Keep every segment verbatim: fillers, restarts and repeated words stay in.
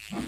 Nang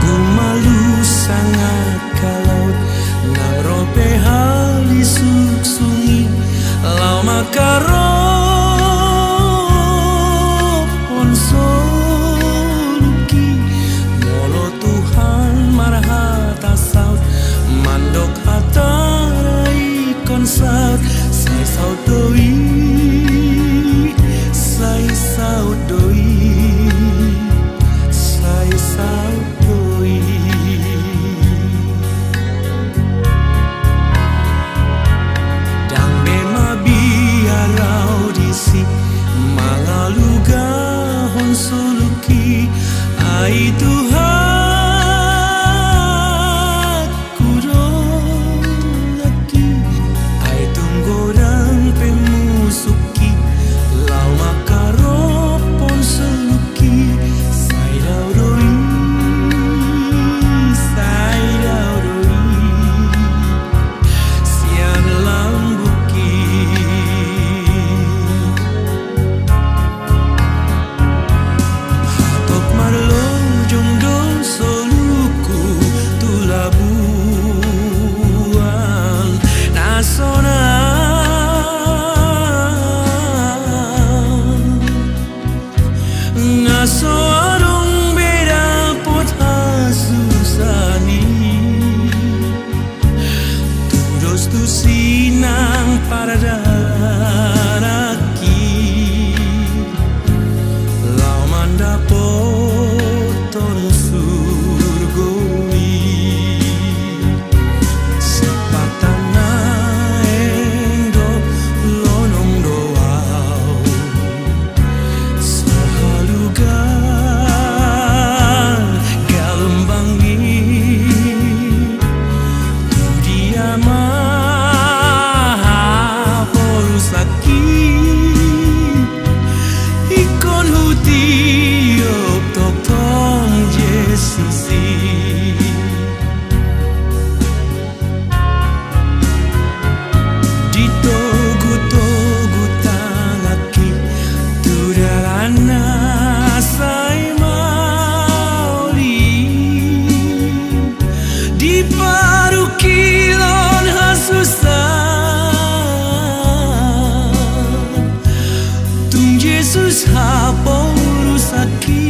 gumalu sangkap laut, nang ro pe halisuk sungi, laho mangkarophon soluki. Molo Tuhan marhata saut, mandok hata na ingkon saut, sai saut do i, sai saut do i, sai saut do i. Ndang be mabiar au disi, mangalugahon soluki, ai Tuhanku do nangkin, ai tung godang pe musukki, laho mangkarophon soluki, sai dao do i, sai dao do i, sian lambungki. Hatop marlojong do soluku tu labuan na sonang, na so adong be dapot hasusaan i. Tudos tusi nang pardanak i, laho mandapothon surgo i. Sipata naeng do lonong do au, so halugan galombang i. Tu dia ma haporusakki, ingkon hutiop tongtong Jesus i. Ditogutogu tanganki tu dalan na sai maol i, diparungkilhon hasusaan, tung Jesus haporusakki.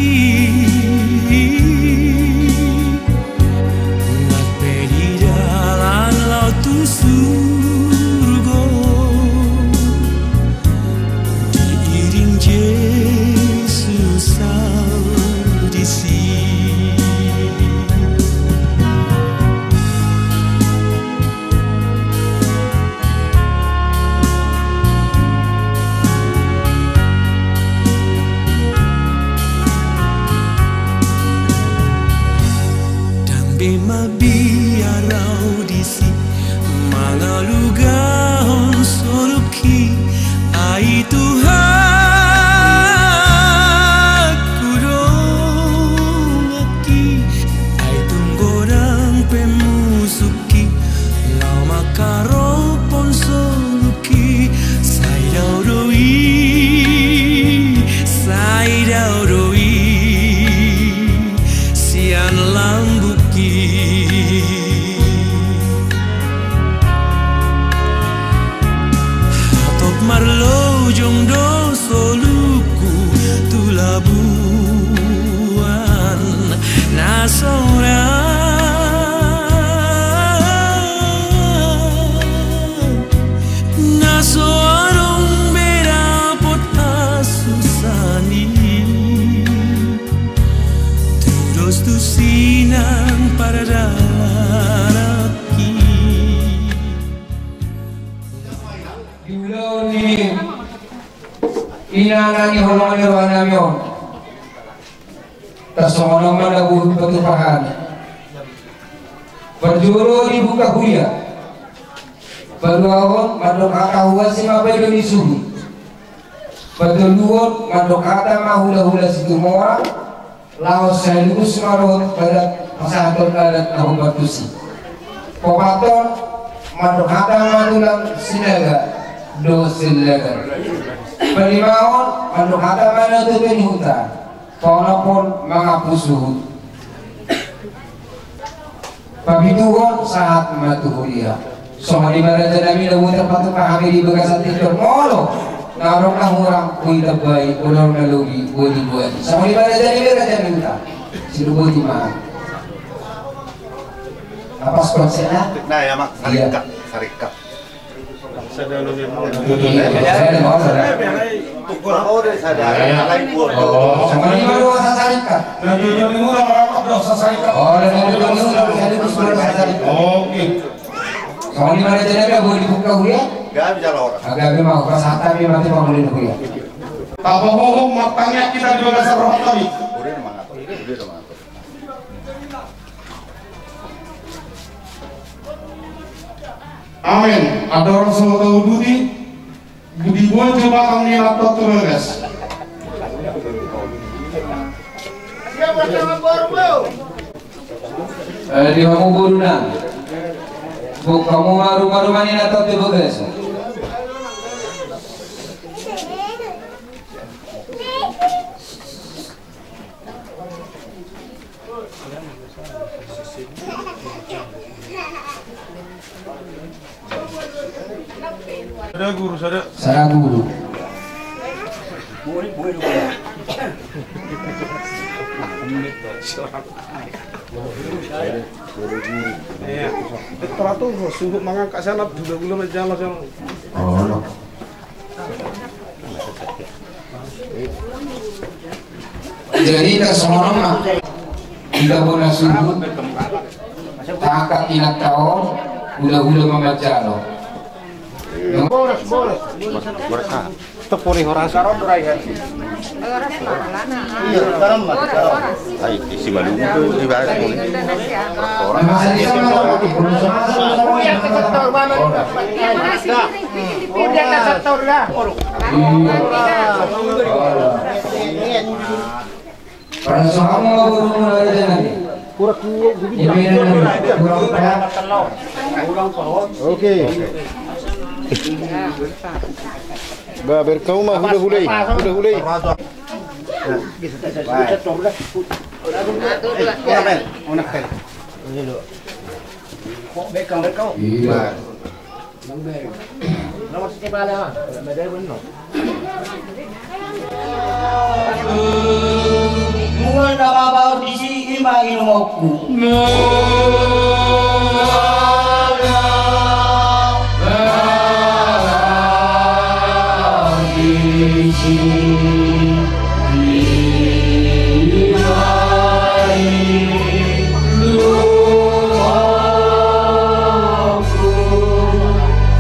Nang pe di dalan laho tu surgo, diiring Jesus au disi. Ndang be mabiar au disi, mangalugahon soluki, ai Tuhanku do nangkin, ai tung godang pe musuk i, laho mangkarophon soluki, sai dao do i, sai dao do i, sian lambungki. Hatop marlojong do soluku tu labuan na sonang, na so adong be dapot hasusaan i. Tudos tu Sinang paradalanki. Di ulaon ni inana ni holong ni roha nami on, tarsongon on ma na boi patupahan. Parjolo di buka huria. Paduahon, mandok hata huasi ma paido ni suhut. Patoluhon, mandok hata ma hulahula Situmorang. Laos saleleng ma dohot pasahaton adat na hombar tusi. Paopathon, mandok hata ma tulang Sinaga dohot Silagan. Palimahon, mandok hata ma na tutu ni huta. Paonomhon, mangampu suhut. Papituhon, sahat ma tu huria. Songon i ma raja nami, na boi tarpatupa hami di bagasan tingki on. Molo na adong na hurang, boi ditambai, molo adong na lobi, boi dibuati. Songon i ma raja nami, raja ni huta. Silubuti ma. Apa skonsena? Nah, ya, Mak. Iya. Saringkat, saringkat. Oke. Songon i ma raja nami, boi dibuka huria. Gabe jala orang. Gabe ma, pasahat hami ma tu pangoli ni huria. Tapahohom martangiang hita di bagasan roha nami. Amen. Andorang so tauduti, budi boan jo batang ni lantot tu bagas. Eh, di hamu boru nang. Buka hamu ma ruma-ruma ni lantot tu bagas. Sada guru, sada. Sada guru. Iya. Teratur, suhut mangangkat sian na hula-hula manjalo sian. Oh, no. Jadi tarsongon on ma. Hita bona suhut. Taangkat inanta on. Hula-hula ma manjalo. Boras, boras. Boras, ah. Stop, pori horas. Horas, horas. Iya, garam, garam. Ai, isi malu itu di bahas ini. Horas. Pala so hamu ma boru muna raja nami. Kurang, kurang, kurang. Oke. Ba, berkauma hula-hula i, hula-hula i. Iya. Mual na babaon disi ima inumonku.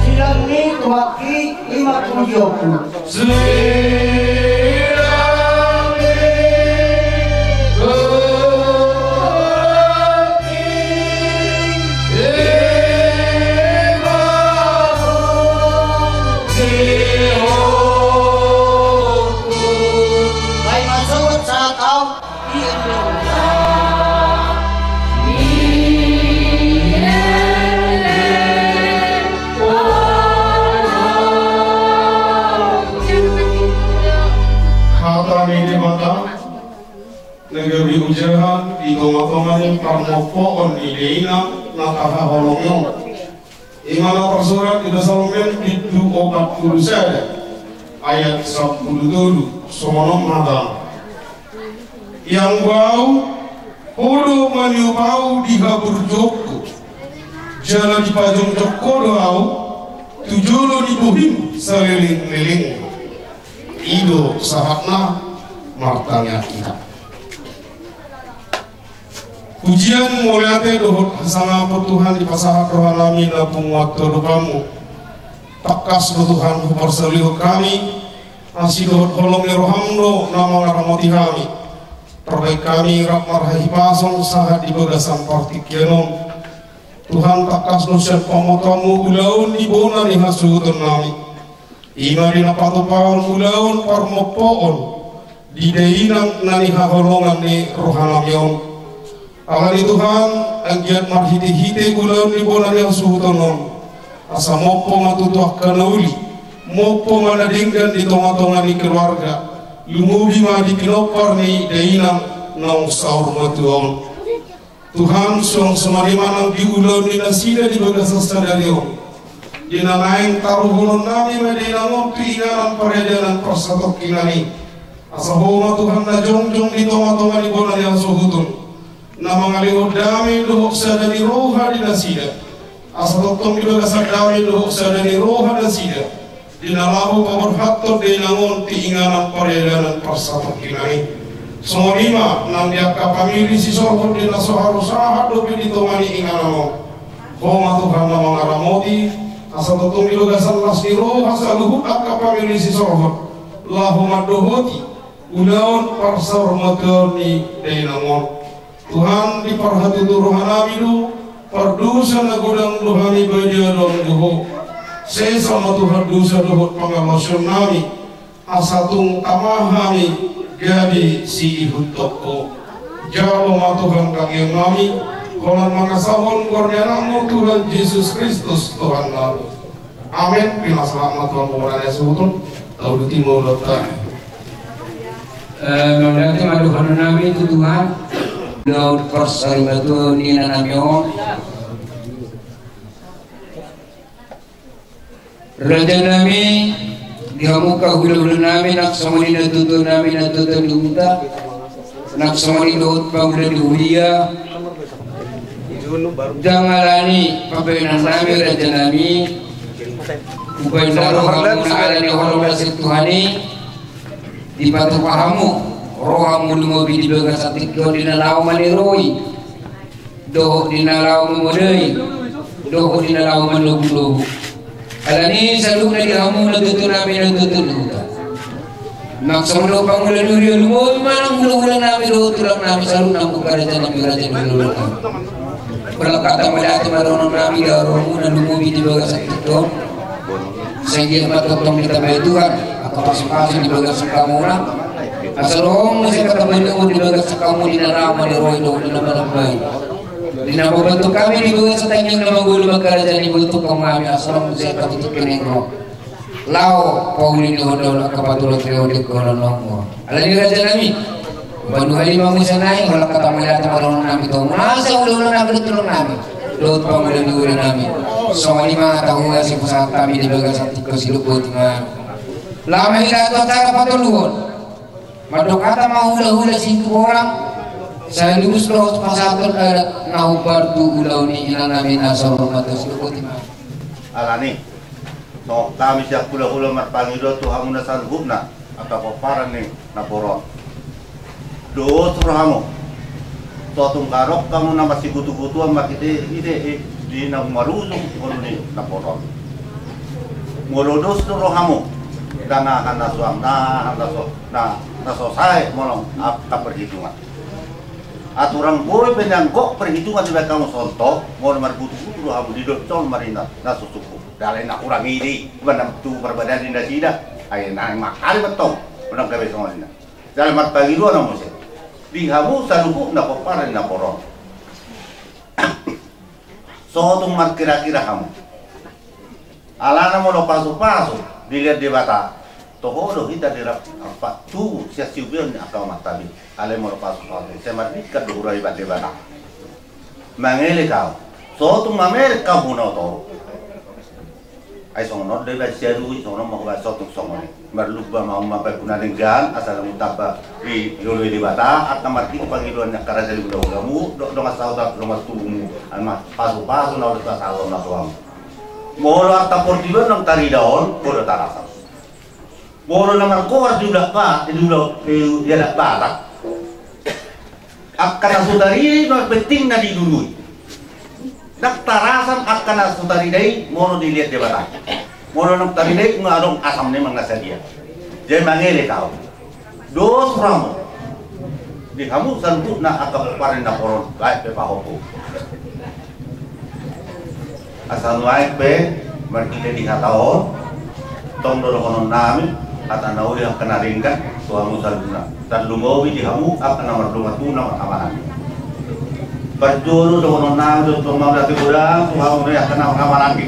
Silang ni tuak i ima tujungku. Hata ni Debata na gabe ojahan di tonga-tonga ni parmompoon ni dainang na tahaholongi on. Ima na tarsurat di Psalmen bindu opat pulu sada ayat sampulu tolu, songon on ma hata. Ianggo Ahu, Ho do maniop Ahu di haburjuonku, jala dipajongjong Ho do Ahu tu jolo ni bohim saleleng-lelengna. I do sahatna. Martangiang hita. Pujian, mauliate dohot hasangapon Tuhan dipasahat rohanami na punguanta dopanmu. Tangkas do Tuhan huparsaulihon hami asi dohot holong ni roham do na mangaramoti hami. Tarbaen hami rap marhahipason sahat di bagasan partingkian on. Tuhan, tangkas do sian pamotoanmu ulaon ni bona ni hasuhutonnami. I ma di na patupahon ulaon parmompoon di dainang na nihaholongan ni rohanami on. Alani Tuhan, anggiat marhitehite ulaon ni bona ni hasuhuton on, asa mompo ma tutu angka na uli, mompo ma na denggan di tongatonga ni keluarga, lumobi ma di pinompar ni dainang naung saur matua on. Tuhan, suang songon i ma nang di ulaon ni nasida di bagasan sadari on. Di na naeng taruhononnami ma dainang on tu inganan paradanan parsatongkinan i. Asa Ho ma Tuhan na jongjong di tongatonga ni bona ni hasuhuton, na mangalehon dame dohot sada ni roha di nasida. Asa tongtong di bagasan dame dohot sada ni roha nasida, di na laho paborhathon dainang on tu inganan paradanan parsatongkinan i. Songon i ma nang di angka pamili sisorhot di na so haru sahat dope di tonga ni inganan on. Ho ma Tuhan na mangaramoti, asa tongtong di bagasan las ni roha saluhut angka pamili sisorhot laho mandohoti ulaon parsaurmatuaon ni dainang on. Tuhan, di parhatutu rohanami do, pardosa na godang do hami badia dohot dohot. Sesa ma Tuhan dosa dohot pangalaosionnami, asa tung tama hami gabe siihuthon Ho. Jalo ma Tuhan tangiangnami, holan mangasahon goar ni Anakmu Tuhan Jesus Kristus Tuhannami. Amen. Pinasahat ma Tuhan bona ni hasuhuton. Tauduti ma ulaonta. Eh, mauliate ma dohononnami tu Tuhan. Ulaon parsaurmatuaon ni inanami on. Rajanami, di hamu angka hulahulanami, nang songon i na tuatua nami na tuatua di huta, nang songon i dohot pangula di huria. Ndang alani pambahenannami, rajanami, hubaen na rohamu na alani holong na sian Tuhan i, dipatupa hamu rohamu lumobi di bagasan tingki on di na laho maniroi, dohot di na laho mamodai, dohot di na laho manlogulogu. Alani i saluhutna di hamu na tuatua nami na tuatua di huta, nang songon i dohot pangula ni huria, lumobi ma nang hulahulanami dohot tulangnami saluhutna, hamu angka rajanami, raja ni hulahulanami. Holan hata mauliate ma dohononnami di haroromuna lumobi di bagasan tingki on. Sai anggiat ma tongtong ditambai Tuhan angka pasupasu di bagasan hamuna, asa ro muse angka tambai ni umur di bagasan hamu di na laho maniroi dohot di na manambai. Di na mambantuk hami di bagasan tangiang na manggoluh, mangkarajai, dibantuk hamu hami asa ro muse angka tutu kening ro laho pauli ni hondol angka patulan rion di hona na umur. Alani i, rajanami, bahen hami ma muse nai, holan hata mauliate ma dohononnami tu hamu, nasa hulahulanami dohot tulangnami dohot pangula ni huria nami. Songon i ma hata huhut sipasahat hami di bagasan tingki on, sai boti ma. Laho ma hita tu acara patoluhon. Mandok hata ma hulahula Situmorang, sai luhut do pasahathon adat na hombar tu ulaon ni inanami na saur matua, sai boti ma. Alani i, songon hami sian hulahula marpangidoan tu hamuna saluhutna angka pomparan ni naporan. Dos rohamu, so tung adong hamu na marsigutugutuan marhitehite di na marujung ngolu ni naporan. Molo dos do rohamu, ndang aha na so, ndang aha na so, na, na so sae molo angka perhitungan. Aturan boi pe nian gok perhitungan dibaen hamu songon i, molo margutugutu rohamu, didok songon i ma ninna na so cukup. Ndang alai na hurang i do i, umbahen na tubu marbadari nasida, ai na mangkali ma tong, unang gabe songon i na. Jala marpangidoan hamu muse di hamu saluhutna pomparan ni naporan. So tung markirakira hamu, alana molo pasupasu dilehon Debata, toho do hita dirap, apa, tubu sian siubeon ni angka amanta i. Alai molo pasupasu sai mardingkan do hurang ibaen Debata. Mangelek hamu, so tung mamereng hamu na toru. Ai songon on do ibaen siadui, songon on ma hubaen so tung songon i. Marlumba ma hamu mambaen na denggan, asa lam tamba dioloi Debata angka marhite pangidoan ni angka raja ni hulahulamu dohot dongan sahuta, dongan tubumu. Alana pasupasu na olo dipasahat on na tu hamu. Molo angka portibi on naung tarida on, molo tarasa, molo na margoar di ula ba, di ula, di adat Batak, Angka na so tarida i ma penting na didului. Ndang tarasam angka na so tarida i molo dilehon Debata. Molo naung tarida i nunga adong asam na memang na sadia. Jadi mangelek ahu. Dos rohamuna di hamu saluhutna angka pomparan ni naporon, baen pe pahompu. Asa nuaeng pe marhite di hata on, tong do dohonon nami, hata na uli angka na denggan tu hamu saluhutna. Tarlumobi di hamu angka na mardongan tubu na marhahamaranggi. Parjolo dohonon nami do tong mauliate godang tu hamu na angka na marhahamaranggi.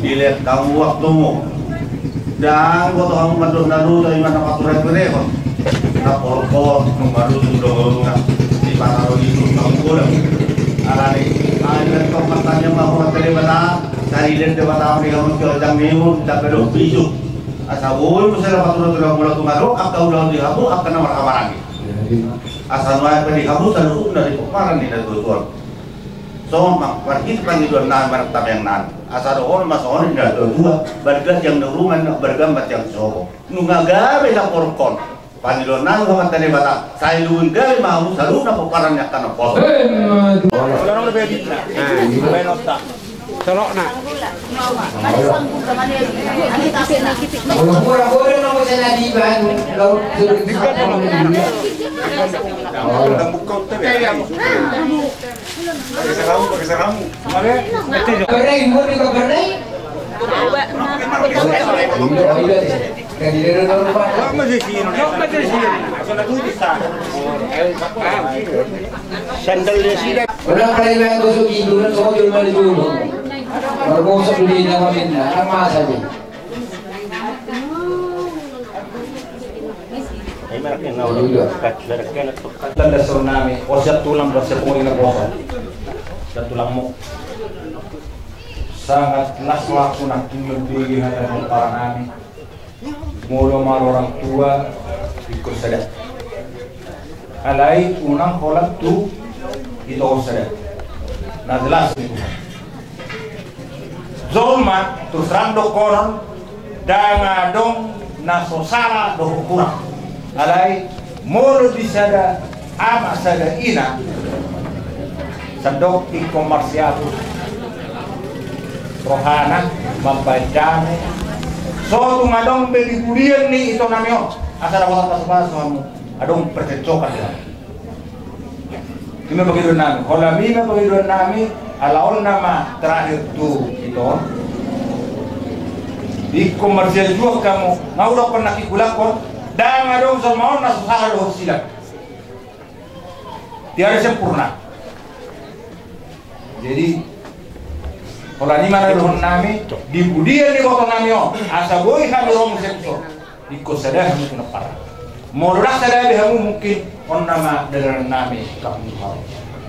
Dilehon hamu waktumu. Ndang boto hamu mandok na dosa, ima na pature-turehon. Na porpor nunga marujung dohononna. Di pataro itu hamu godang. Alani, alani tong martangiang ma hamu tu Debata, sai dilehon Debata ma di hamu siojang ni umur, jambe dohot bisuk. Asa boi muse na pature-turehon molo tung adong angka ulaon di hamu angka na marhahamaranggi. Asa nuaeng pe di hamu saluhutna di pomparan ni natuatua on. Songon ma marhite pangidoan nami, martangiang nami. Asa dohonon ma songon i di natuatua, balga tiang ni uruman, balga ma tiang sisopo. Nunga gabe na porpor. Pangidoan nami tu Amanta Debata, sai lumobi gabe ma hamu saluhutna pomparan ni angka na poso. Solokna. Pernah, umur juga pernah. Sandal dia sida. Ulang kali main gosok gigi, ulang sama jual mana dulu. Baru gosok dulu ini sama minta, kan masa dia. Tanda sonami, osian tulang, osian pengolina bosok. Dan tulangmu. Sangat las waktu nak tinggal di hadapan para nami. Molo marorang tua, ingkon sada. Alai unang holan tu ito sada. Na jelas ni Tuhan. Jolma, terus terang dohonon, ndang adong na so sala dohot hurang. Alai, molo di sada ama sada ina, sandok ingkon marsiapus rohana mambaen dame. So tung adong be di pudian ni ito nami on, asa dapotan pasupasu hamu, adong percekcokan. Ima pangidoan nami, holan ima pangidoan nami, ala on nama terakhir tu ito on. Ingkon marsiajuan hamu, nga udah pernah kikulakkon, ndang adong jolma on na so sala dohot silap. Tiada sempurna. Jadi, holan ima na dohonon nami, di pudian ni iboto nami on, asa boi hami ro muse tu son. Ingkon sada hamu tu na parah. Molo ndang sada be hamu mungkin on nama dalanan nami kampung hau.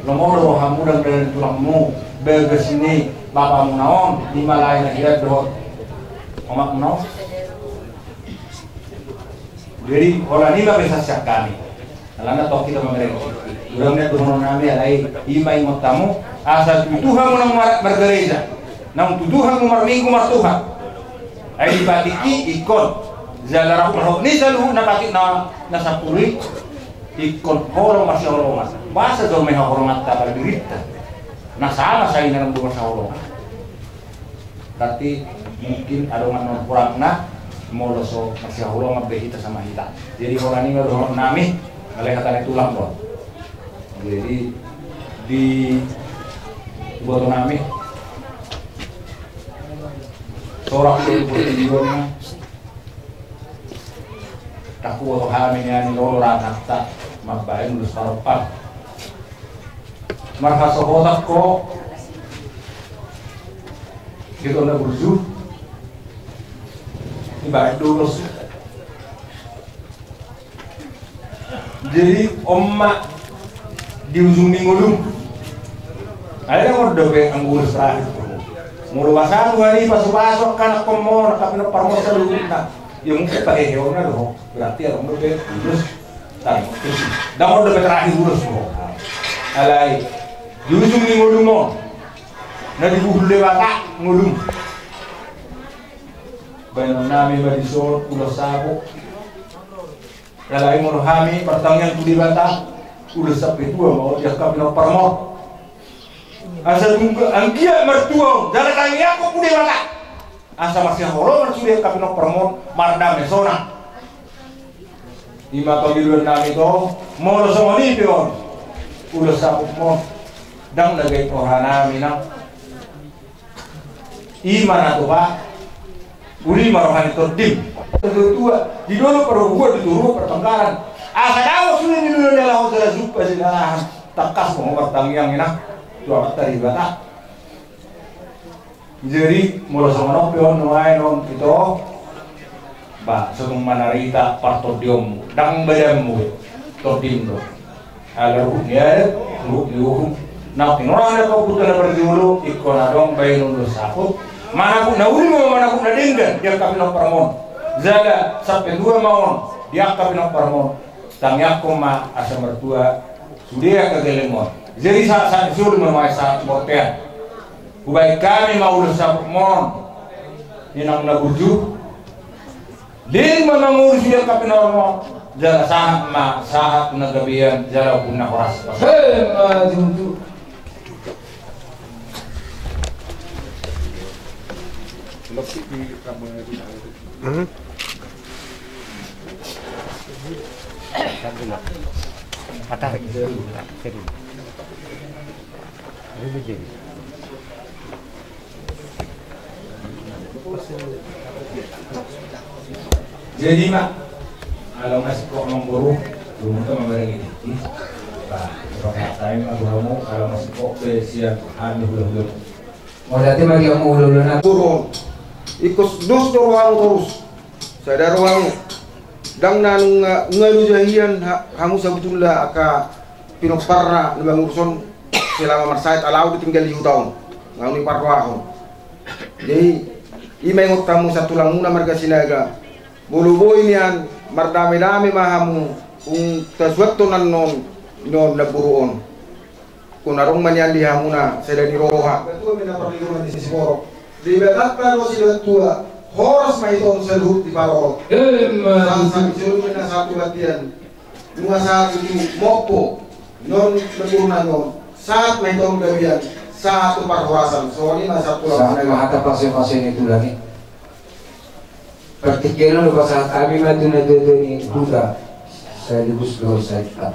Lomo do hamu ndang dalan tulangmu, bagas ni bapamuna on, di malai na hian dohot omakmuna on. Jadi, holan ima be sasakami. Alana tong hita mamereng. Ulang na dohonon nami alai ima ingot hamu, asa tutu hamu naung mar-, margereja. Naung tutu hamu marminggu martuhan. Ai dipatik i ingkon. Jala rap rohot ni saluhut na patik na, na sampulu i. Ingkon holong marsiholongan. Boasa do meha holongan ta pada dirinta. Na sama sai na naung marsiholongan. Berarti mungkin adong na hurangna, molo so marsihaholongan be hita sama hita. Jadi holan ima dohonon nami, alai hata ni tulang do. Jadi di iboto nami, sorak do iboto nami. Taku oto hami nian ni lolo ranakta mambaen ulos parompa. Marhasohotan ho. Gitu na burju. Ibarat dulu. Jadi, on ma di ujung ni ngolum. Ai na on dope anggo ulos terakhir. Molo boasa tu ari pasu-pasu angka anakkon mo, angka pinompar mo saluhutna. Ya mungkin paheheonna do ho. Berarti adong dope ulos. Ndang on dope terakhir ulos do ho. Alai di ujung ni ngolum on. Na dibuhul Debata ngolum. Baenon nami ma dison ulos sapu. Alai molo hami martangiang tu Debata, Ulos sampe tua ma on di angka pinomparmon. Asa tung anggiat martua on jala tangiangkon tu Debata asa marsihaholongan sude angka pinomparmon mardame sonang. Ima pangidoan nami, ito, molo songon i pe on ulos saputmon, ndang na gabe roha nami nang. Ima na tupa. Uli ma roha ni tondim. Tua di dolok, parbubuhan, di Toruan, partongkaran. Asa dao sude di dolok ni laho jala jumpa sinalahan. Tangkas ma ho martangiang, inang, tu Amanta Debata. Jadi molo songon on pe on nuaeng on, ito, ba songon manarita partondionmu, ndang badanmu, tondim do. Ala ruhut ni adat, ruhut ni uhum. Na tinorang na pambuta na parjolo, ingkon adong baenon ulos saput. Manabut na uli ma, manabut na denggan di angka pinomparmon. Jala sampe tua ma on di angka pinomparmon. Tangiangkon ma asa martua sude angka gellengmon. Jadi sahat, sahat ni solu ma nuaeng sahat ni bontean. Hubaen hami ma ulos saputmon, inang na burju. Leleng ma mangolu sude angka pinomparmon, jala sahat ma sahat tu na gabean jala ombun na horas. He, maju tu. Mhm. Patah. Jadi ma, ala masingkop amangboru, dungi ma barang i. Ba, pasahat hami ma tu hamu, ala masingkop pe sian hami hulahula. Mauliate ma di hamu hulahula nami. Turun. Ingkon dos do rohamu torus. Sada rohamu. Ndang na nunga, nunga loja hian ha-, hamu sabotulna angka pinomparna na mangurus on selama marsahit, ala ahu do tinggal di huta on. Nga hami parrohahon. Jadi, i ma ingot hamu santulangmuna marga Sinaga. Molo boi nian mardamedame ma hamu, tung tasuanhon annon, non namboru on. Ingkon adong ma nian di hamuna sada ni roha. Ketua Bina Parlindungan di Siborok. Di Batanta do sibatua, horas ma ito saluhut di parorot. Emma. Sahat, sahat ni solu ma na sahat tu bontean. Nunga sahat tu mompo, non namboruna on. Sahat ma ito gabean, sahat tu parhorasan. Songon i ma sahat tu. Sahat ma hata pase-pase ni tulang i. Partingkian on hupasahat hami ma tu natuatua ni huta, sekaligus dohot sarikat.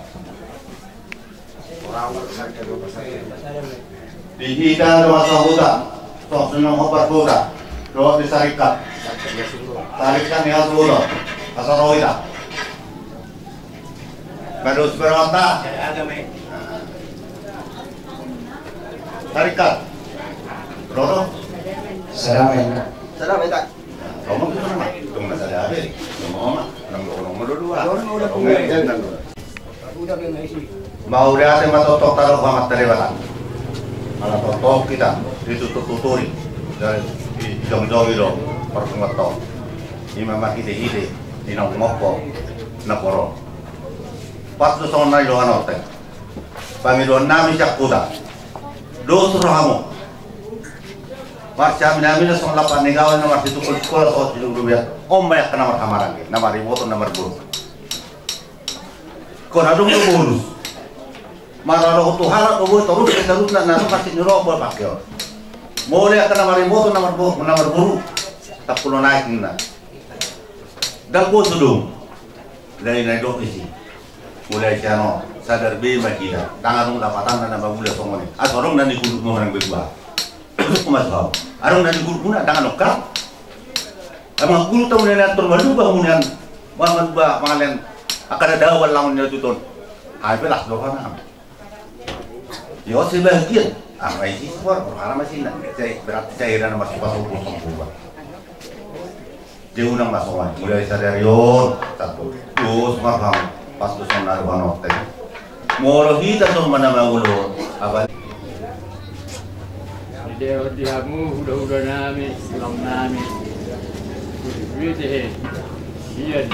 Di hita dohot sahuta, tok sinong hopar huta, dohot di sarikat. Sarikat ni hasuhuton, asa ro hita. Bados beronta. Sarikat. Roro. Salam ya. Salam ya, tak. Ngomong tu nama? Ngomong saja, Abi. Ngomong, ngomong. Ngomong, ngomong dua-dua. Ngomong, ngomong. Mauliate ma tongtong taruh Amanta Debata. Ala tongtong hita ditutur-tuturi. Dari di, di jong-jong i do parpunguanta on. Ima marhite-hite di naung mompo na pola. Pas do songon na nidohan on te. Pangidoan nami sian huta. Dos rohamu. Marsiamin-aminan songon lampak ni gaol na marsitungkol sikola, songon sidung dubian. On ma i angka na marhamaranggi, na mariboton, na marboru. Ingkon adong do bonus. Maradophon tu halak do boi torus, seterusna, na adong hansit ni roha, boi pangke on. Molo angka na mariboton, na marbo-, na marboru, tampulon aek ninna. Ndang boi sudung. Lae na didok disi. Mulai sian on, sadar be ma hita. Ndang adong lapatanna na mangula songon i. Asa adong na nigulutmuna nang be gua. Adong na nigulutmuna, ndang adong ka. Amang guru tahu nena atur maluba, kemudian maluba mangalen. Angka na dao ballangon ni atuton. Hai belas dohana. Yo, sebagian. Ah, isi spor, perkara masih indah. Saya, berarti saya heran sama suka sopo, sopo. Dia unang masuk, mulai sadari on, satu. Dos ma hamu, pas dos on naru hanorte. Molo hita songon na mangulon, apa? Di hamu hulahula nami, tulang nami. Duit he. Ian.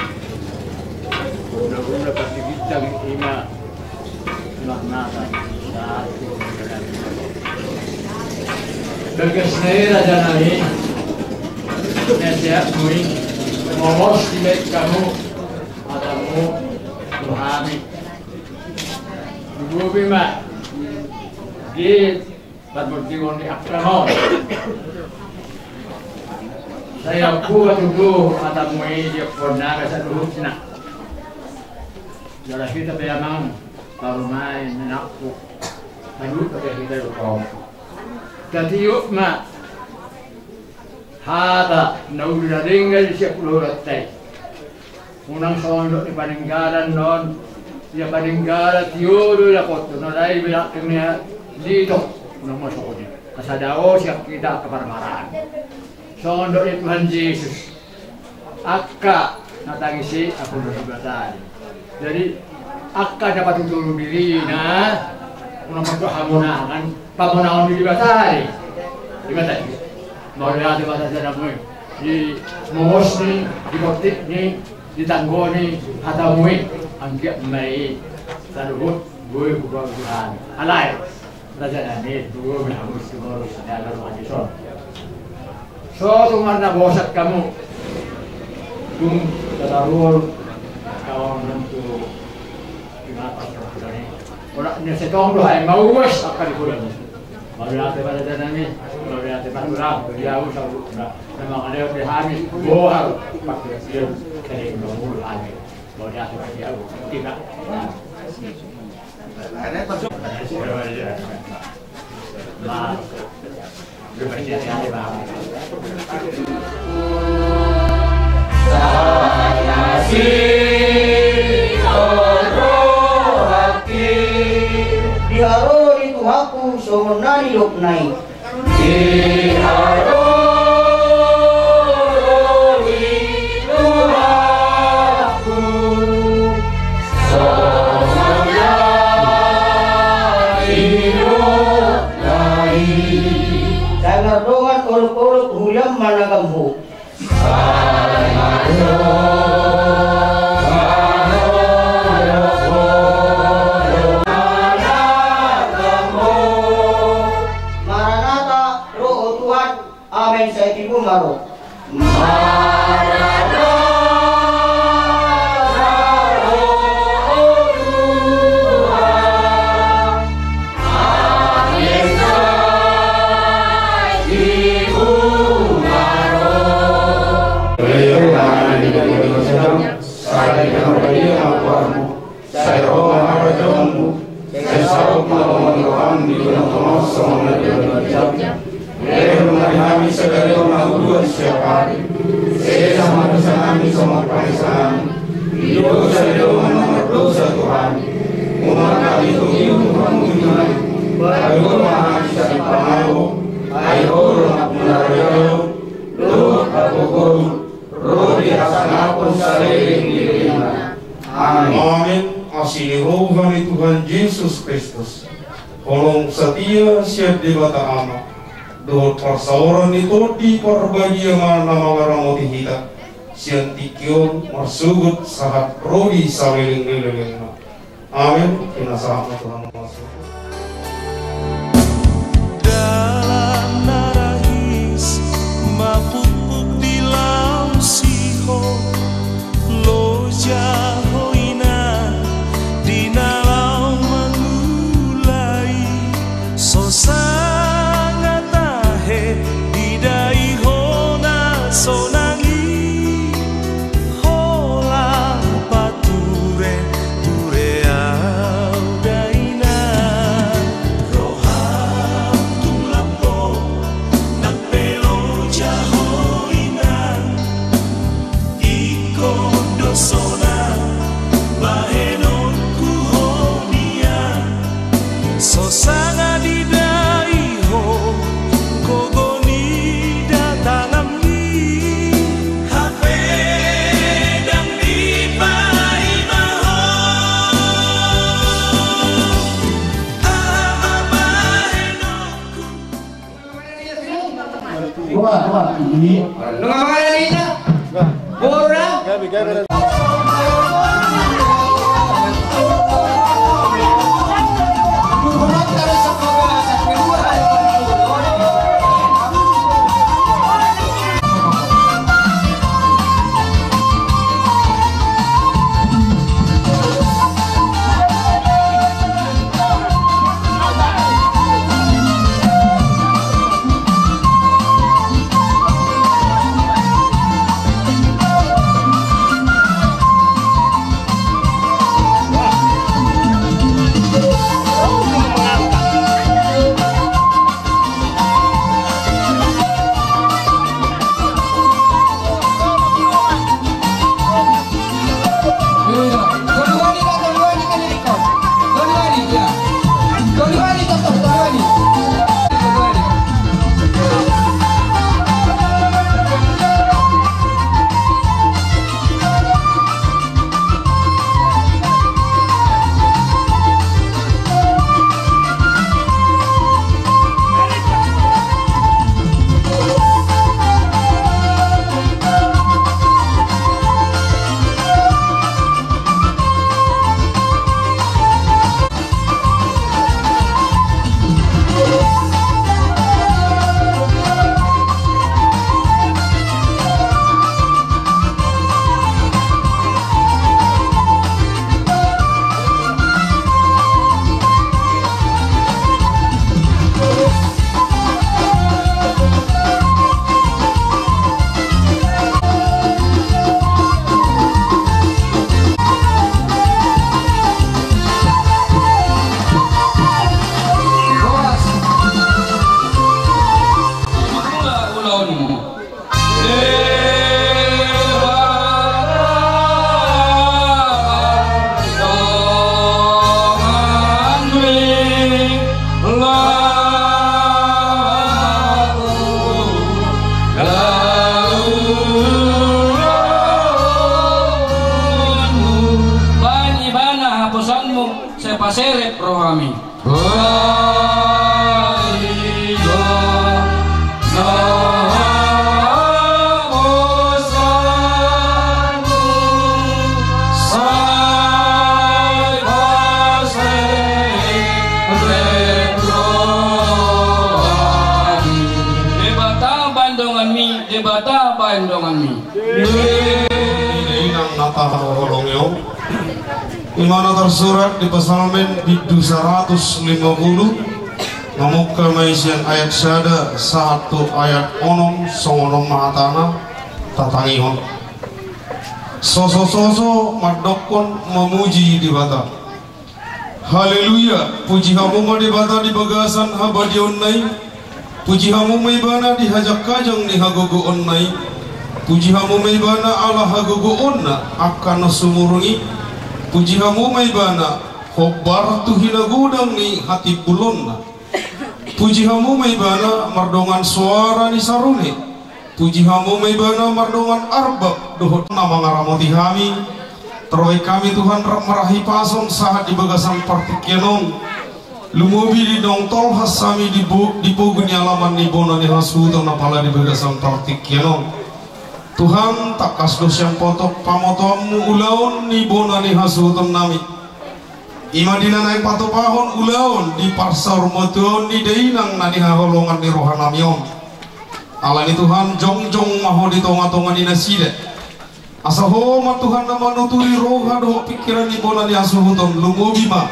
Hulahula pasti bintang ima. Maknata. Bagas na i raja nami. Nasehat mui. Molos di baik kamu. Atamu. Tuhami. Bobi ma di parmondingon ni angka on. Sai ampu ma tutu hatamu i di ampuon nami saluhutna. Jala hita pe amang parumaen ni nampuna. Saluhutna pe hita i dohot. Tatiop ma hata na uli na denggan sian hulahulanta i. Unang songon dok ni paninggalan on. Ia paninggalan tio do i dapothon, na lae be dangke ni lito. Unang ma songon i. Asa dao sian hita angka parmaraan. Songon dok ni Tuhan Jesus, angka na tangis i ampunon ni Debata do i. Jadi angka na patutu dirina, unang mandok hamonangan, pamonangan ni Debata do i. Debata do i. Mauliate ma raja nami, di mongos ni, di bontik ni, di tanggo ni hatamu i, anggiat ma i saluhut boi huboan Tuhan. Alai raja nami, tutu ma hamu sumorus ni ala roha dison. So tung marnabosan hamu. Tung tataruhon kawan tu Ora ni setong do hai mauas angka di bulan. Mauliate ma raja nami, mauliate ma tulang, dia usah. Memang ada di hami bohal pakai dia dari mulu hami. Mauliate ma dia. Tidak. Di haroro ni Tuhanku songon na nidokna i. Di haroro ni Tuhanku songon na nidok. Sai mardongan olopolop huria ma na gamhot. Maranatha, ro ho Tuhan. Amen, sai tibu ma ro. Maranatha, ro ho Tuhan. Amen, sai tibu ma ro. Sai ro ma harajaonmu, sai saut ma lomo ni roham di tongatonga songon na di banua. Lehon ma di hami sadari on hangoluan siapari. Sesa ma dosanami songon panesanami di dosa ni dongan na mardosa tu hami. Unang hami togihon tu pangunjunan i. Padomu ma hami sian pangago. Ai Ho do nampuna harajaon dohot hagogoon, ro di hasangapon saleleng ni lelengna. Amen. Amen. Asi ni roha ni Tuhan Jesus Kristus, holong satia sian Debata Ama, dohot parsaoran ni Tondi Parbadia ma na mangaramoti hita sian tingki on marsogot sahat ro di saleleng ni lelengna. Amen. Pinasahat ma Tuhan. Dalan na rahis mapukpuk di laut Sihor, loja ho inang di na laho mangula i. So sanga tahe didai ho na sonang i. Holan pature ture au da inang. Roham tung lambo nang pe loja ho inang. Ingkon do sonang bahenonku ho nian. So sanga didai ho gogo ni datanganmi. Hape ndang dipaima ho. Aha ma bahenonku. Wah, wah, ini. Nunga mangaranto. Boru ra. Amin. Debata baen donganmi, Debata baen donganmi. Inang na tahaholongi on. Ima na tarsurat di Psalmen bindu saratus lima pulu, mamungka ma i sian ayat sada sahat tu ayat onom, songon on ma hatana, tatangihon. Sosososo mandokkon mamuji Debata. Haleluya, puji hamu ma Debata di bagasan habadiaonna i. Puji hamu ma Ibana di hajangkajang ni hagogoonna i. Puji hamu ma Ibana ala hagogoonna angka na sumurung i. Puji hamu ma Ibana hombar tu hinagodang ni hatimbulonna. Puji hamu ma Ibana mardongan soara ni sarune. Puji hamu ma Ibana mardongan arbab dohot na mangaramoti hami. Tarbahen hami Tuhan rap marhahipason sahat di bagasan partingkian on. Lumobi di naung tolhas hami di bo-, di pogu ni alaman ni bona ni hasuhuton apala di bagasan partingkian on. Tuhan, tangkas do sian pamotoanmu ulaon ni bona ni hasuhutonnami. Ima di na naeng patupahon ulaon di parsaurmatuaon ni dainang na nihaholongan ni rohanami on. Alani Tuhan, jongjong ma Ho di tongatonga ni nasida. Asa Ho ma Tuhan na manuturi roha dohot pingkiran ni bona ni hasuhuton, lumobi ma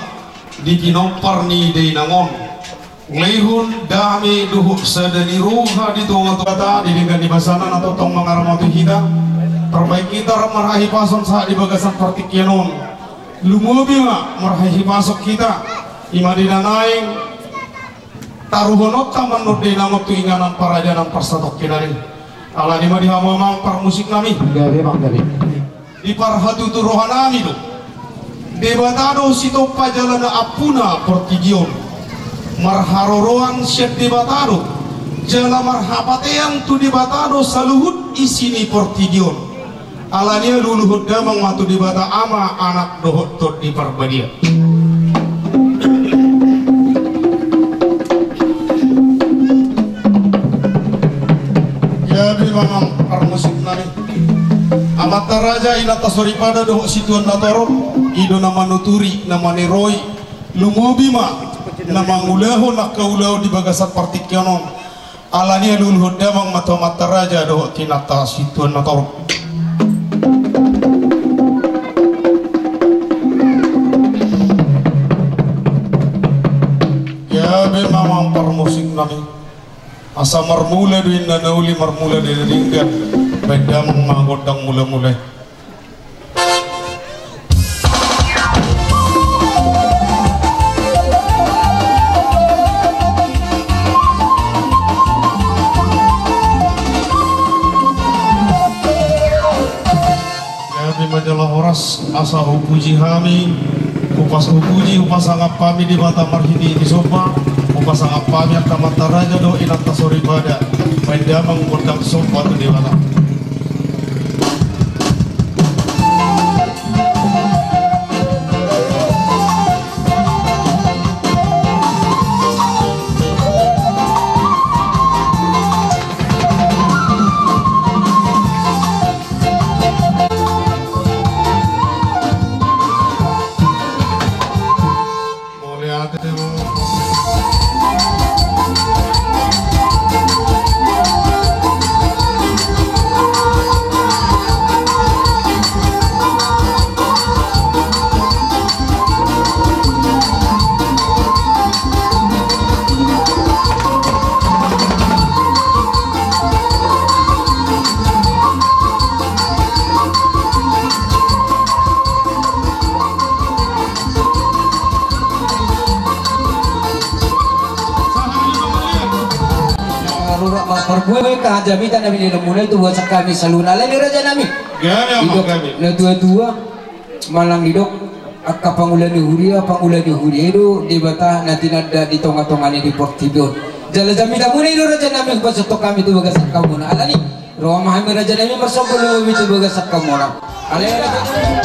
di pinompar ni dainang on. Lehon dame dohot sada ni roha di tongatonga di denggan ni basana na tongtong mangaramoti hita. Tarbahen hita rap marhahipason sahat di bagasan partingkian on. Lumobi ma marhahipason hita. Ima di na naeng taruhononta mandok dainang on tu inganan parajanan parsatongkinan i. Alani ma di hamu amang parmusiknami. Gabe, amang, gabe. Di parhatutu rohanami do. Debata do sitompa jala na ampuna portibi on. Marharoroan sian Debata do jala marhapatean tu Debata do saluhut isi ni portibi on. Alani i luhuluhon damang ma tu Debata Ama, Anak dohot Tondi Parbadia. Gabe ma amang parmusiknami. Amanta raja, inanta soripada dohot situan na torop, i do na manuturi, na maniroi, lumobi ma na mangulahon angka ulaon di bagasan partingkian on. Alani i luhuluhon damang ma tu amanta raja dohot inanta situan na torop. Gabe ma amang parmusiknami. Asa marmula do inna na uli, marmula do inna denggan. Baen damang ma gondang mulamula i. Gabe ma jala horas, asa hupuji hami, hupas-, hupuji, hupasangap hami Debata marhite-hite somba, hupasangap hami angka amanta raja dohot inanta soripada, baen damang gondang somba tu Debata. Mauliate ma. Rura ma parbue, angka jamita na binaenmuna i tu bagasan hami saluhutna, alani rajanami. Gabe, amang, gabe. Didok natuatua, manang didok angka pangula ni huria, pangula ni huria i do Debata na tinanda di tongatonga ni portibi on. Jala jamitamuna i do rajanami, hupasahat hami tu bagasan hamuna. Alani, ro ma hami rajanami marsomba lumobi tu bagasan hamuna. Ale rajanami.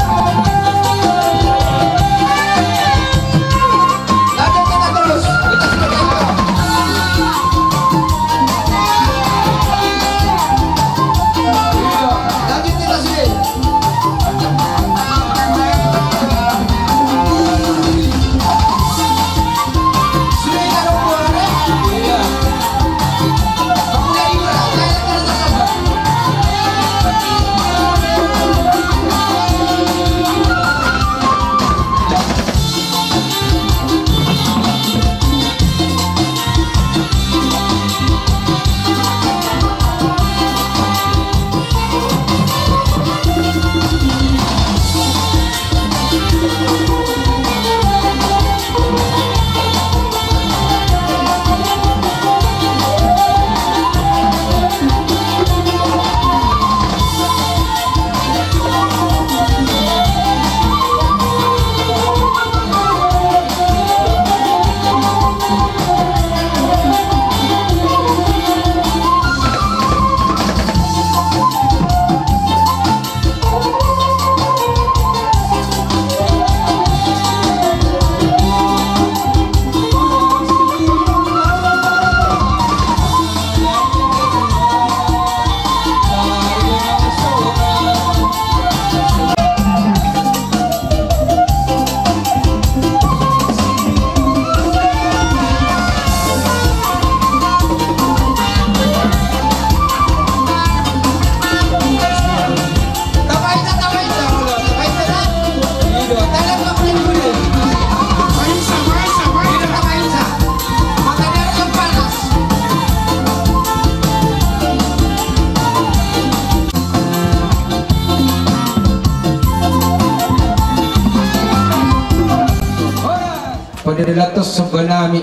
Lantos somba nami.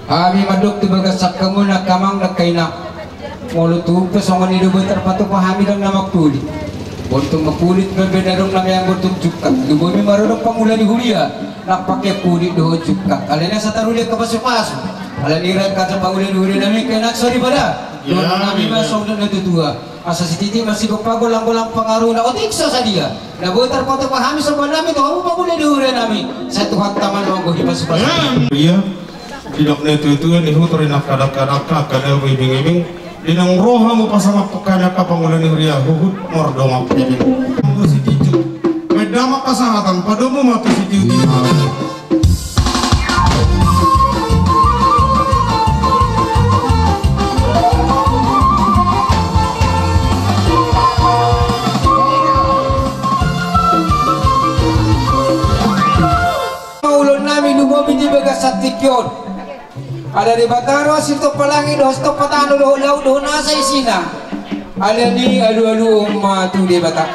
Hami mandok tu bagasan hamu angka amang, angka inang. Molo tung pe songon i do boi tarpatupa hami, ndang na mangkulit. Molo tung mangkulit pe, ndang adong na meang molo tung jungkat. Tubu hami mardongan pangula ni huria, ndang pake kulit dohot jungkat. Alai na sataru di angka pasupasu. Alani i rap hamu pangula ni huria nami, angka inang soripada. Dohonon nami ma songon na tutu. Asa sititi ma sigompa, golang-golang pangaruna, otik so sadia. Na boi tarpatupa hami somba nami tu hamu pangula ni huria nami. Sai Tuhanta ma na manggohi pasupasu. Ia. Didok na tutu, nihutor i na kadang-kadang, angka na boi iming-iming. Di naung ro hamu pasangaphon hami angka pangula ni huria, huhut mardongan iming. Hamu si tinju. Baen damang pasahaton, padomu ma tu si tinju. Ulaon nami lumobi di bagasan tingki on. Ala Debata do sitompa langit dohot sitompa tano dohot laut dohot nasa isina. Alani i alu-aluhon ma tu Debata.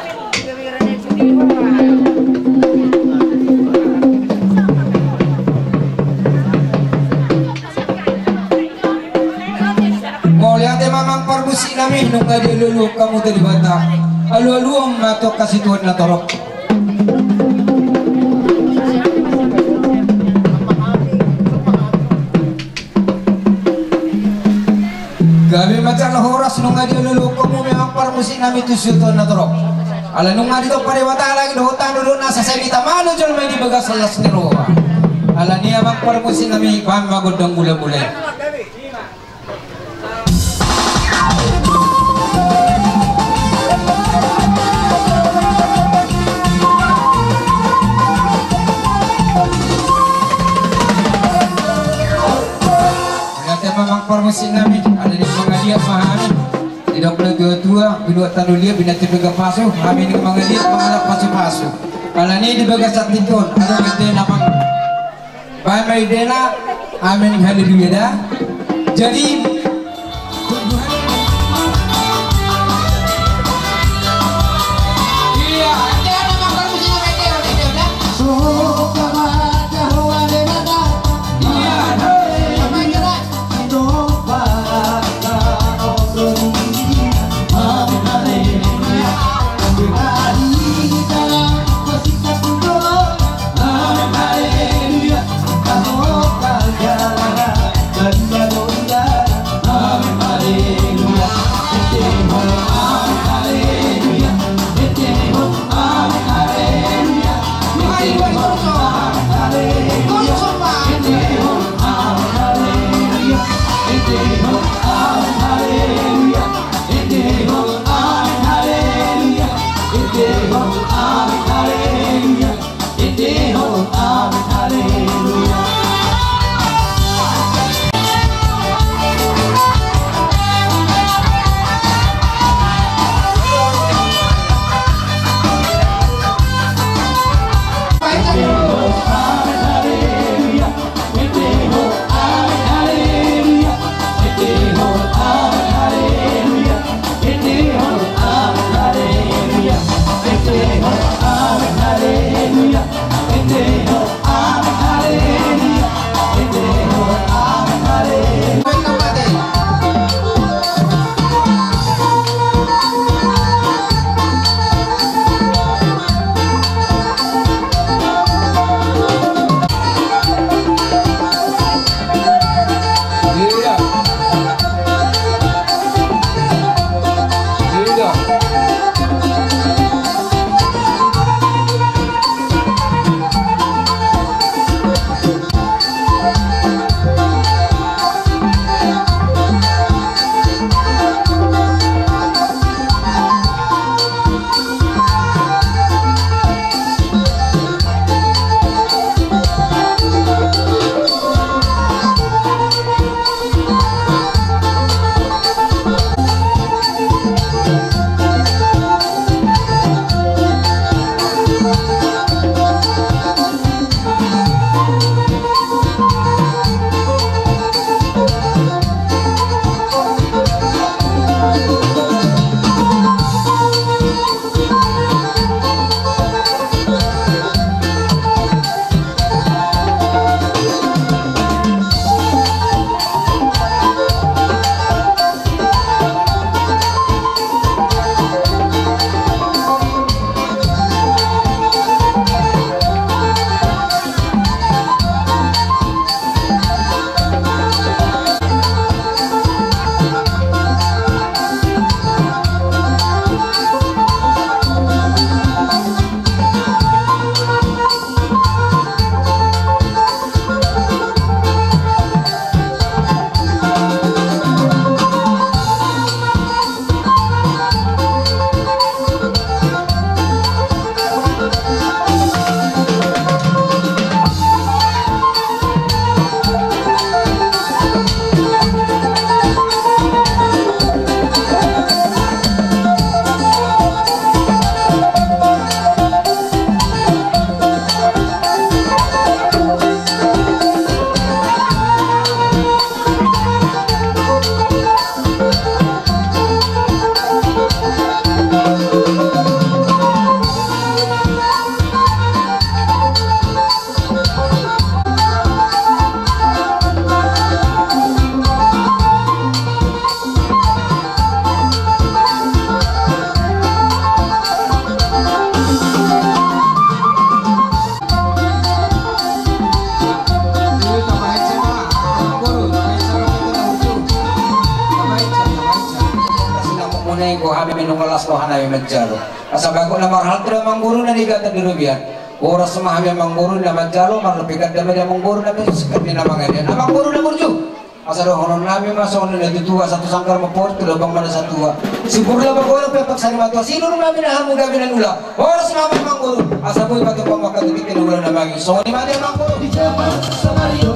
Mauliate ma amang parmusik nami, nunga dialu-aluhon hamu tu Debata. Alu-aluhon ma tu angka situan na torop. Gabe ma jala horas, nunga dialu-aluhon hamu amang parmusik nami tu situan na torop. Ala nunga ditompa Debata langit dohot tano dohot nasa, sai ditamano jolma i di bagasan las ni roha. Alani i amang parmusik nami, baen ma gondang mula-mula i. Mauliate ma amang parmusik nami, ala ni mangaliat ma hami. Didok na tua-tua, binuat tano liat, binantu denggan pasu, hami ni mangaliat mangalap pasu-pasu. Alani i di bagasan tingki on, adong ende na mang- Baen ma indena, amen, haleluya da. Jadi, Ingkon hami nunga las roha nami manjalo. Asa bagot na marhalto do amangboru na nigatan di robean. Horas ma hami amangboru na manjalo, marlopi ganda ma di amangboru na manjalo, singkat ni na mangalean. Amangboru na burju. Asa dohonon nami ma songon na tutu, asa tu sanggar ma pori, tu lobang ma na satua. Sibur lobang golok pe paksa ni matua, sinur nami na hamu gabe na nula. Horas ma amangboru, asa boi patupa mangkatupi kena ula na manging. Songon i ma di amangboru. Di jaman sabario.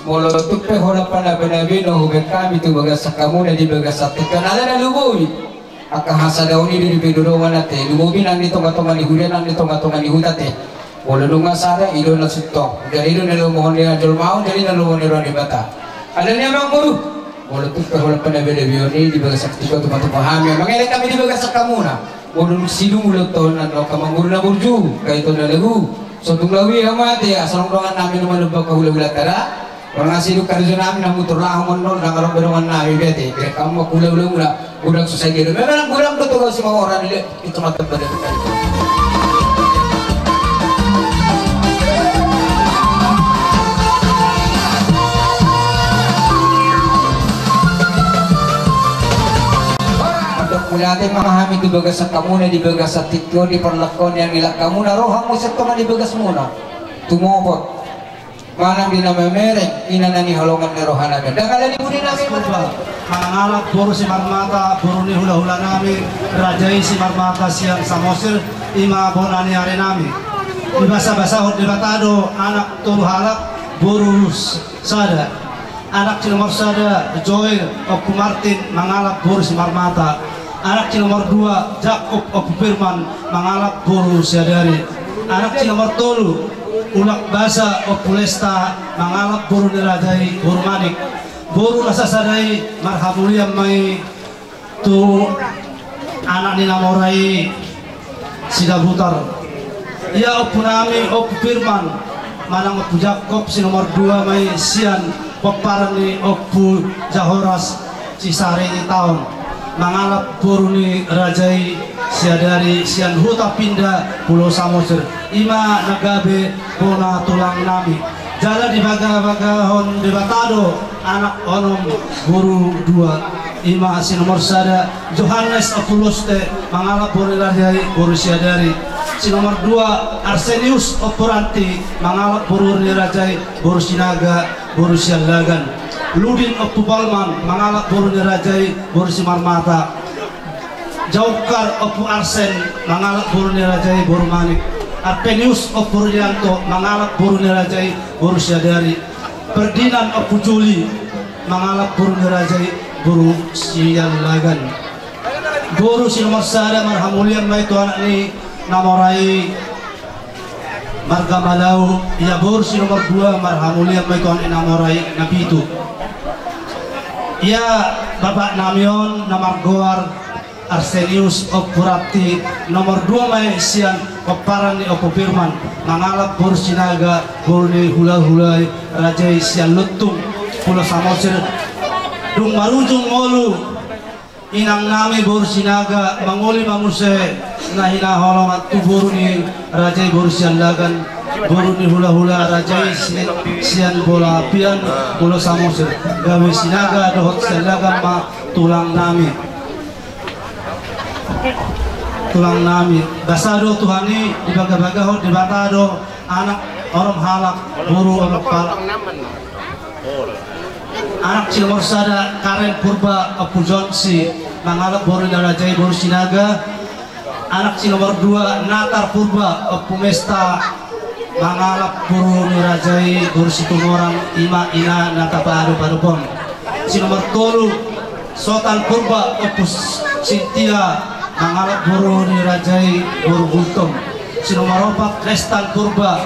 Molo tung pe holan panabenabe na hubaen hami tu bagasan hamuna di bagasan tingki on, ala na lumobi angka hasadaon i do di pe dodongan ate, lumobi nang di tongatonga ni huria, nang di tongatonga ni huta ate. Molo nunga sada, i do na sintong. Jadi i do na lomohon ni jolma on, jadi na lomohon ni roha ni Debata. Ala ni amangboru, molo tung pe holan panabenabe on i di bagasan tingki on, tumatupa hami, mangelek hami di bagasan hamuna. Molo dung sidung ulaonta on, angka amangboru na burju, angka ito na lagu, so tung laho i hamu ate, asa nang dongan nami na manumpak hulahulanta da. Molo nga sidung karejo nami na mutur laho molo ndang adong be dongan nami be ate, be hamu ma hulahula muna. Godang so sadia do, memang godang do Toga Simanjorang i, Kecamatan Padang. Mauliate ma hami tu bagasan hamuna di bagasan tingki on, di parlangkon ni angka hamuna, ro hamu sian tonga ni bagasmuna. Tumopot manang di na mamereng, inna na niholongan ni roha nami. Ndang ala ni pudi nami. Mangalap boru Simarmata, boru ni hulahula nami, raja i Simarmata sian Samosir, i ma bona ni ari nami. Dibasabasahon Debata do anak tolu halak, boru sada. Anak si nomor sada, Joel, Ompu Martin, mangalap boru Simarmata. Anak si nomor dua, Jakob, Ompu Firman, mangalap boru Siadari. Anak si nomor tolu, Ulak Basa, Ompu Lesta, mangalap boru ni raja i, boru Manik. Boru na sasada i marhamulian ma i tu anak ni na mora i, Sidabutar. Ia ompu nami, Ompu Firman manang Ompu Jakob, si nomor dua ma i sian pomparan ni Ompu Jahoras, Sisaringi Taon, mangalap boru ni raja i, Siadari, sian Huta Pinda, Pulo Samosir. I ma na gabe bona tulang nami. Jala dibagabagahon Debata do anak onom, boru dua. Ima si nomor sada Johannes Opuloste, mangalap boru ni raja i, boru Siadari. Si nomor dua Arsenius Opuranti, mangalap boru ni raja i, boru Sinaga, boru Siallagan. Ludin Opubalman, mangalap boru ni raja i, boru Simarmata. Jaukar Opu Arsen, mangalap boru ni raja i, boru Manik. Arpenius Opu Rianto, mangalap boru ni raja i, boru Siadari. Ferdinand Opu Juli, mangalap boru ni raja i, boru Siallagan. Boru si nomor sada marhamulian ma i tu anak ni na mora i, marga Malau. Ia boru si nomor dua marhamulian ma i tu anak ni na mora i na pitu. Ia bapak nami on na margoar Arsenius Opuranti, nomor dua ma i sian pomparan ni Opu Firman, mangalap boru Sinaga, boru ni hulahula i, raja i sian Lontung, Pulo Samosir. Dung marujung ngolu inang nami boru Sinaga, mangoli ma muse na hinaholongan tu boru ni raja i, boru Siallagan, boru ni hulahula, raja i si-, sian Bola Pian, Pulo Samosir. Gabe Sinaga dohot Siallagan ma tulang nami. Tulang nami, basa do Tuhan i, dibagabagahon Debata do anak onom halak, boru onom halak. Anak si nomor sada Karen Purba, Opu Jonsi, mangalap boru ni raja i, boru Sinaga. Anak si nomor dua Natar Purba, Opu Mesta, mangalap boru ni raja i, boru Situmorang, ima ina na tapaadop-adop on. Si nomor tolu Sotan Purba, Opu Sintia, mangalap boru ni raja i, boru Gultom. Si nomor opat Restan Purba,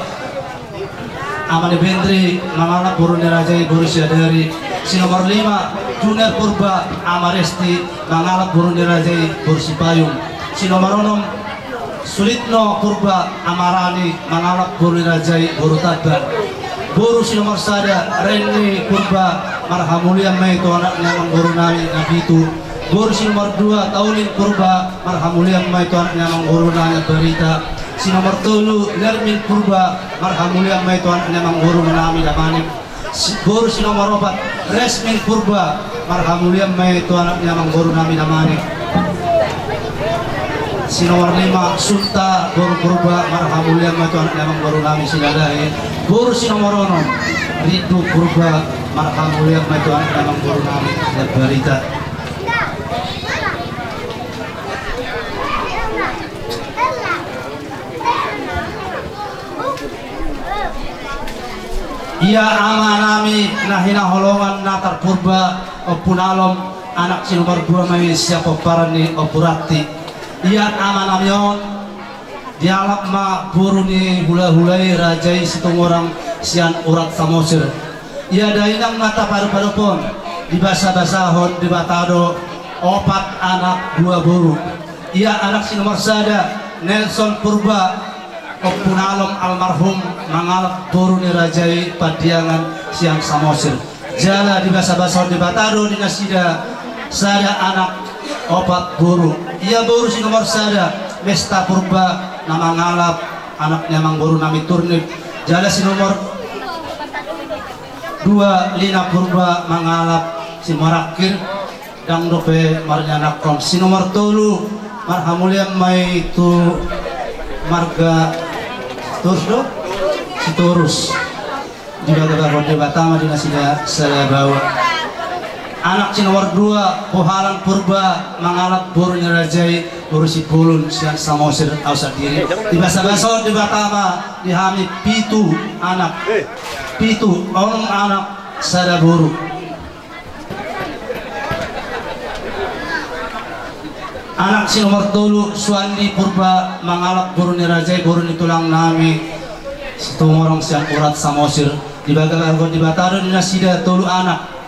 ama ni Bendri, mangalap boru ni raja i, boru Siadari. Si nomor lima Junior Purba, ama Resti, mangalap boru ni raja i, boru Sipayung. Si nomor onom Sulitno Purba, ama Rani, mangalap boru ni raja i, boru Tanban. Boru si nomor sada Renny Purba, marhamulian ma i tu anak ni amangboru nami na pitu. Boru si nomor dua Taulin Purba, marhamulian ma i tu anak ni amangboru nami na barita. Si nomor tolu Nermin Purba, marhamulian ma i tu anak ni amangboru nami na manik. Si-, boru si nomor opat Resmin Purba, marhamulian ma i tu anak ni amangboru nami na manik. Si nomor lima Sunta boru Purba, marhamulian ma i tu anak ni amangboru nami Sinalahi. Boru si nomor onom Rindu Purba, marhamulian ma i tu anak ni amangboru nami na barita. Ia ama nami na hinaholongan Natar Purba, Ompu Nalom, anak si nomor dua ma i sian pomparan ni Ompu Ranti. Ia ama nami on dialap ma boru ni hulahula i, raja i Situmorang sian urat Samosir. Ia dainang na tapaadop-adop on, dibasabasahon Debata do opat anak dua boru. Ia anak si nomor sada Nelson Purba, Ompu Nalom almarhum, mangalap boru ni raja i Pandiangan sian Samosir. Jala dibasabasahon Debata do di nasida sada anak opat boru. Ia boru si nomor sada Mesta Purba, na mangalap anak ni amangboru nami Turnip. Jala si nomor dua Lina Purba, mangalap si Marangkir. Ndang dope marnianakhon. Si nomor tolu marhamulian ma i tu marga Torus do? Sitorus. Dibagabagahon Debata ma di nasida sada baoa. Anak si nomor dua Pohalan Purba, mangalap boru ni raja i, boru Sipulun sian Samosir, au sandiri. Dibasabasahon Debata ma di hami pitu anak, pitu, onom anak sada boru. Anak si nomor tolu Suandi Purba, mangalap boru ni raja i, boru ni tulang nami Situmorang sian urat Samosir. Dibagabagahon Debata do di nasida tolu anak.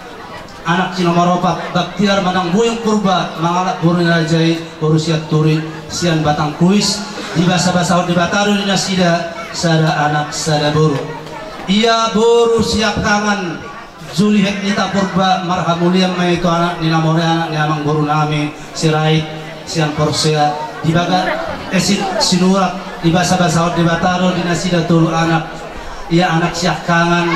Anak si nomor opat Baktiar Manangbuyung Purba, mangalap boru ni raja i, boru Sianturi sian Batang Kuis. Dibasabasahon Debata do di nasida sada anak sada boru. Ia boru siangkangan Juliet Nita Purba, marhamulian ma i tu anak ni na mora i, anak ni amangboru nami Sirait sian Porsea. Dibaga, eh, si-, sinurat, dibasabasahon Debata do di nasida tolu anak. Ia anak siangkangan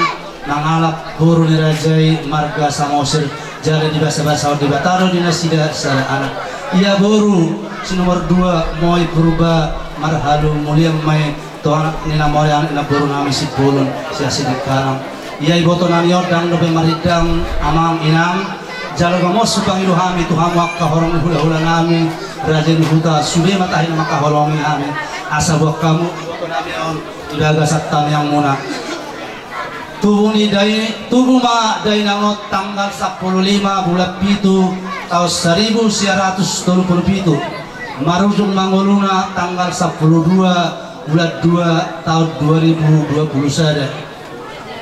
mangalap boru ni raja i marga Samosir, jala dibasabasahon Debata do di nasida sada anak. Ia boru si nomor dua Moi Purba marhalu mulian ma i tu anak ni na mauliate, anak boru nami Simbolon sian Sidikalang. Ia iboto nami on ndang dope marindang amang inang, jala gomos hupangido hami tu hamu angka holong ni hulahula nami, raja ni huta, sude ma tahi na mangkaholongi hami, asa boan hamu iboto nami on di bagasan tangiangmuna. Tubu ni dai, tubu ma dainang on tanggal sampulu lima bulan pitu taon saribu sia ratus tolu pulu pitu, marujung ma ngoluna tanggal sampulu dua bulan dua taon dua ribu dua pulu sada.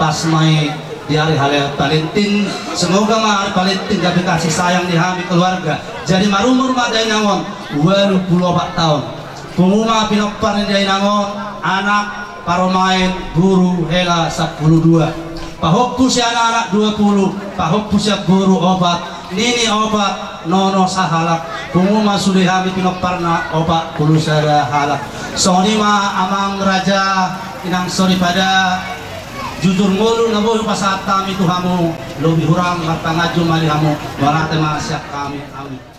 Pas ma i di ari Hal-, Valentine, semoga ma ari Valentine gabe kasih sayang di hami keluarga. Jadi marumur ma dainang on ualu pulu opat taon. Pungu ma pinompar ni dainang on, anak, parumaen, boru, hela sampulu dua. Pahompu sian anak dua pulu, pahompu sian boru opat, nini opat, nono sahalak. Pungu ma sude hami pinomparna opat pulu sada halak. Songon i ma amang raja, inang soripada, jujur ngolu na boi hupasahat hami tu hamu, lobi hurang marpanganju ma di hamu, mauliate ma sian hami, amin.